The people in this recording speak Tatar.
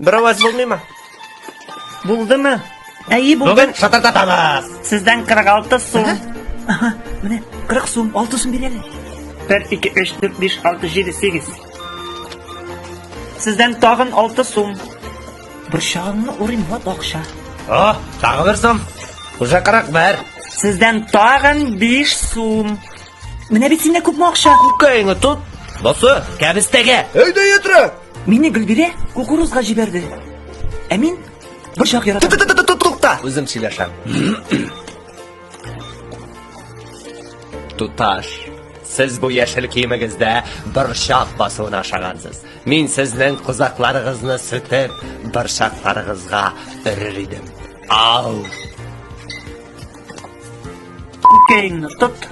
Бер аваз булмыймы? Булдымы? Әйе, булды. Бүген шатырдатабыз. Сездән 46 сум. Ага, менә 40 сум, 6 сум бир әле. 1, 2, 3, 4, 5, 6, 7, 8. Сездән тагын 6 сум. Борчагыңны урыйм, вот акча. О, тагы бер сум. Уже 41. Сездән тагын 5 сум. Менә бит синдә күпме акча. Күкәеңне тот. Басы, кәбестәгә. Әйдә ятра! Мине Гөлбирә кукурузга җибәрде. Ә мин борчак яратам. Тукта! Үзем сөйләшәм. Туташ, сез бу яшел киемегездә борчак басуына ашагансыз. Мин сезнең кузакларыгызны сүтеп, борчакларыгызга өрер идем. Ау! Күкәеңне тот.